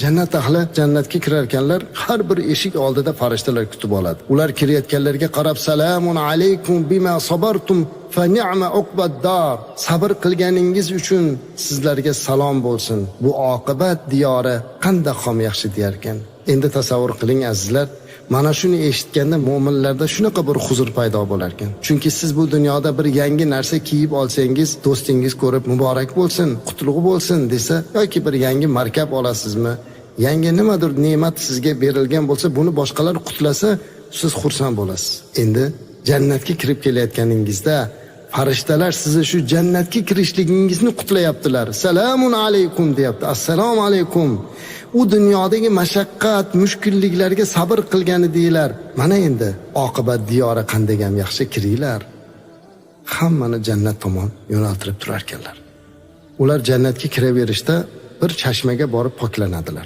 Jannat ahli jannatga kirar ekanlar, har bir eshik oldida farishtalar kutib oladi. Ular kirayotganlarga qarab salamun alaykum bima sabartum fa ni'ma uqbad dar. Sabr qilganingiz uchun sizlarga salom bo'lsin. Bu oqibat diyori qanday ham yaxshi deyarkan. Endi tasavvur qiling azizlar, mana shuni eshitganda mo'minlarda shunaqa bir huzur paydo bo'lar ekan. Chunki siz bu dunyoda bir yangi narsa kiyib olsangiz, do'stingiz ko'rib muborak bo'lsin, qutlug' bo'lsin desa yoki bir yangi markab olasizmi, yangi nimadir ne'mat sizga berilgan bo'lsa, buni boshqalar qutlasa, siz xursand bo'lasiz. Endi jannatga kirib kelayotganingizda farishtalar sizni shu jannatga kirishligingizni qutlayaptilar. Salamun alaykum deyapti. Assalomu alaykum. U dunyodagi mashaqqat, mushkulliklarga sabr qilgan edinglar. Mana endi oqibat diyori qanday ham yaxshi, kiringlar. Hammani jannat tomon yo'naltirib turar ekanlar. Ular jannatga kiraverishda bir chashmaga borib poklanadilar.